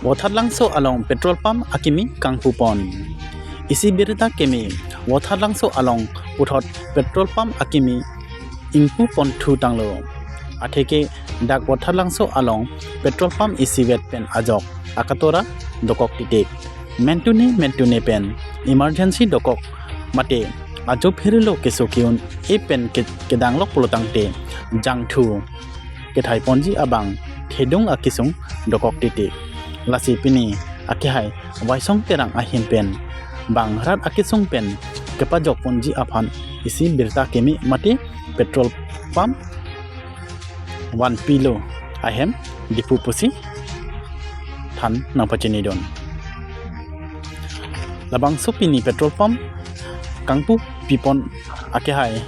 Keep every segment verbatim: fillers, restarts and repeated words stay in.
Vothatlangso along petrol pump akimi kangpupon. Isi birta keme Vothatlangso along puthot petrol pump akimi ingpupon thutanglo. Atheke dak Vothatlangso along petrol pump isivet pen ajok akatora dokok titik. Mentune mentune pen emergency dokok mate ajo phirilo keso ke-un-e pen ke-, kedanglok pulotangte jangthu kethaiponji abang thedung akesung dokok titik. Lasi pini akehai Waisong Terang ahin pen bang rat akesung pen kepajokponji aphan isi birta keme mate petrol pump vanpilo ahem dipu pusi than nangpachinidun. Labangso pini petrol pump kangpu pipon akehai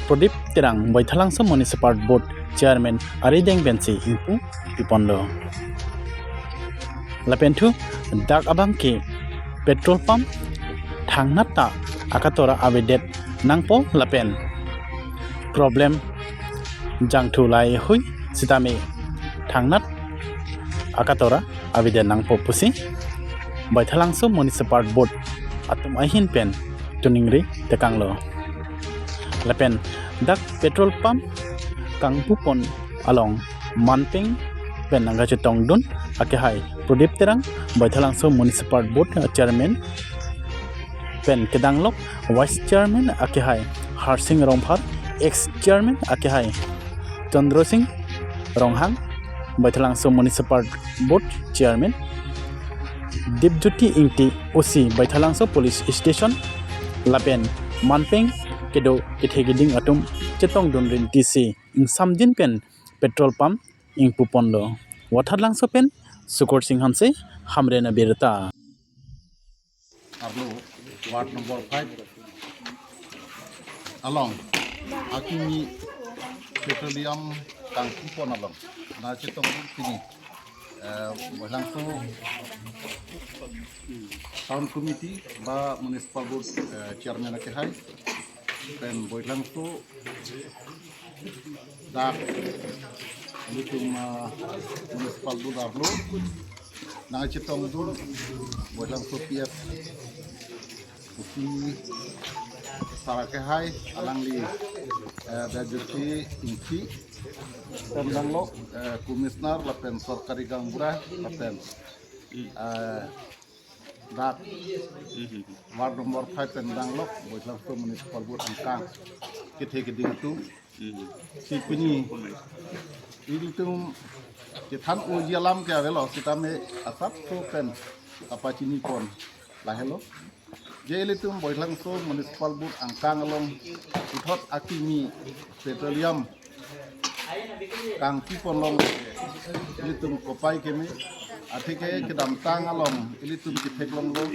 Prodip Terang Baithalangso Municipal Board Chairman arideng pensi ingpu piponlo. Lapen thu dak abang ke petrol pump thangnat ta akatora avedet nangpo lapen problem jangthu lahai hui sitame thangnat akatora avedet nangpo pusi Baithalangso Municipal Board atum ahin pen tuningri tekanglo. Lapen dak petrol pump kangpupon along manpeng pen nangkachetongdun akehai Prodip Terang Baithalangso Municipal Board Chairman pen kedanglok Vice Chairman akehai Harsing Rongphar, Ex Chairman akehai Chandra Sing Ronghang, Baithalangso Municipal Board Chairman Dipjyoti Ingti, O C Baithalangso Police Station, lapen manpeng kedo kethe keding atum chetongdun rintisi ingsamjin pen petrol pump ingpuponlo. Vothatlangso pen Sukur Sing Hanse, Hamren Abirta. Arlo, ward number five along akimi petroleum kangpupon along nangchetongdun pini, eh, Baithalangso Town Committee ba Municipal Board, eh, Chairman akehai pen Baithalangso dak ilitum, ah, Municipal Board arlo nangchetongdun Baithalangso P S Kuki Sar akehai alangli, eh, Dipjyoti Ingti pen danglok, eh, Commissioner lapen sorkari gaonbura lapen, eh, dak ward number five pen danglok Baithalangso Municipal Board angkang kethe keding atum. Si pini ilitum kethan oji alam ke avelo sitame asapso pen kapachinipon lahelo. Je ilitum Baithalangso Municipal Board angkang along puthot akimi petroleum kangpupon long ilitum kopai keme, atheke kedamtang along ilitum ketheklonglo,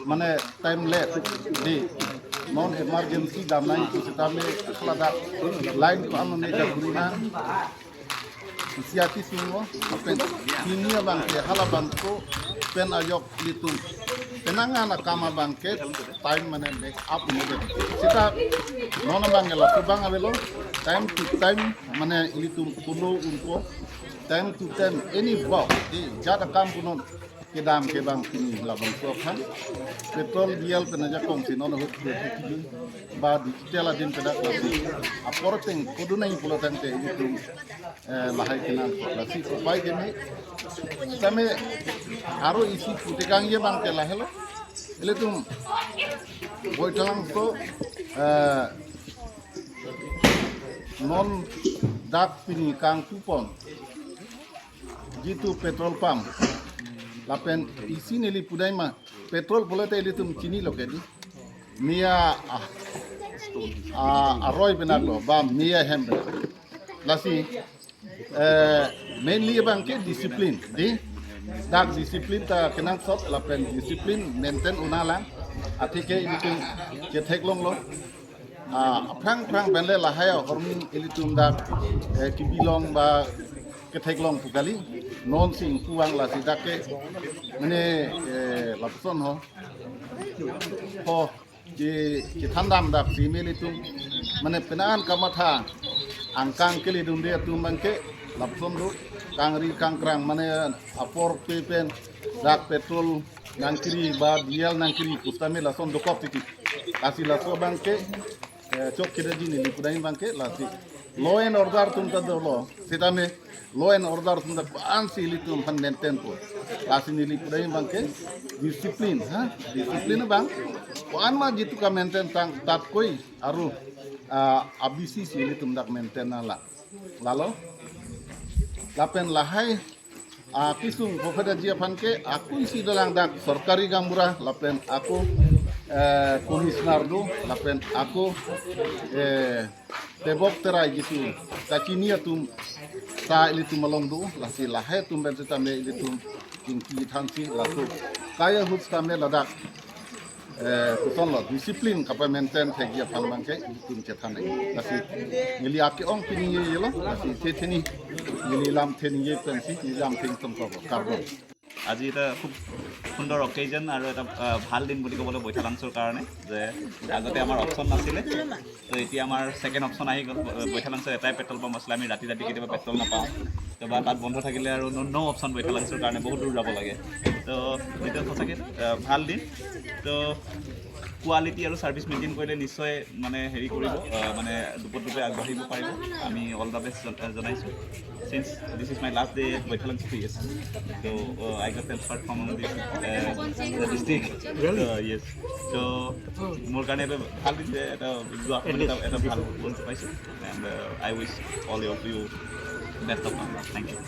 mane time late di, non emergency damnai tu sitame akhla dak line ko amne ka kurina isi ati sunglo, lapen pini abang ke halabangso pen ajok ilitum penang ana kam abang ke time mane make up mane sita non abang ke lapu abang avelo, time to time mane ilitum pulo unpo, time to time any work di jat akam punon kedam ke bang pini labangso aphan petrol diesel pen ajakong si non ahut ba digital adin pen dak lasi apor ateng kodunai pulotangte ilitum, eh, lahai kenangkok lasi kopai keme. Tame aro isi pu tekangji abang ke lahelo. Ilitum Baithalangso, eh, non dak pini kangpupon jitu petrol pump lapen isi neli pudai ma petrol pulote ilitum chinilo ke di. Mia, ah, ah, aroi penaklo ba mia hem penaklo. Lasi, eh, mainly abang ke discipline di. Dak discipline ta kenangsot lapen discipline maintain un-e lang. Atheke ilitum ketheklonglo. Ah, aphrang aphrang pen le lahai ahormu ilitum dak, eh, kebilong ba ketheklong pu kali. Non si ingpu vang lasi dak ke mane, eh, lapuson ho. Ho, ke, kethandam dak si me ilitum mane penang kamatha angkang keledunde atum abang ke lapuson do, kangri kangkrang mane apor pe pen dak petrol nangkiri ba diesel nangkiri pusitame lason dokok titi. Lasi laso abangke, eh, chok kedaji neli pudam abangke lasi law and order atum ta dolo, sitame law and order atum ta ko-ansi ilitum aphan maintain po. Lasi neli pudam abangke discipline, ha? Discipline abang ko-an ma jitu ka-maintain tang tatkoi aru, ah, abisi si ilitum dak maintain nanglang. Lalo, lapen lahai, ah, kesung phophadaji aphan ke ako isi dolang dak sorkari gaonbura lapen ako, eh, commissioner do lapen ako, eh, tebok terai jitu kachini atum ta ilitum along do, lasi lahai atum pen sitame ilitum chingki thansi laso kaya ahut sitame ladak, eh, kosonlo discipline kapa-maintain thekji aphan abangke ilitum chethan nang. Lasi neli ake-ong piningje-elo, lasi the theni neli lamthe ningje pensi neli lamthe ingtong ko kardom. আজি এটা খুব সুন্দৰ অকেজন আৰু এটা, আহ, ভাল দিন বুলি ক'বলৈ বৈঠালাংচুৰ কাৰণে, যে আগতে আমাৰ অপশ্যন নাছিলে, তো এতিয়া আমাৰ ছেকেণ্ড অপশ্যন আহি গ'ল। বৈঠালাংচুৰ এটাই পেট্ৰল পাম্প আছিলে, আমি ৰাতি ৰাতি কেতিয়াবা পেট্ৰল নাপাওঁ, তো বা তাত বন্ধ থাকিলে আৰু ন, ন অপশ্যন বৈঠালাংচুৰ কাৰণে, বহুত দূৰ যাব লাগে। তো এইটো সঁচাকৈ, আহ, ভাল দিন। তো কোৱালিটি আৰু ছাৰ্ভিচ মেইনটেইন কৰিলে নিশ্চয় মানে হেৰি কৰিব, আহ, মানে দুপত দুপে আগবাঢ়িব পাৰিব। আমি অল দ্য বেষ্ট জনাইছোঁ। Since this is my last day at Baithalangso P S, so, uh, I got transferred from this, uh, the district. Really? Uh, yes. So মোৰ কাৰণে এটা ভাল দিছে, এটা যোৱা সময়ত এটা, এটা ভাল বস্তু পাইছোঁ। And, uh, I wish all of you best of luck. Thank you.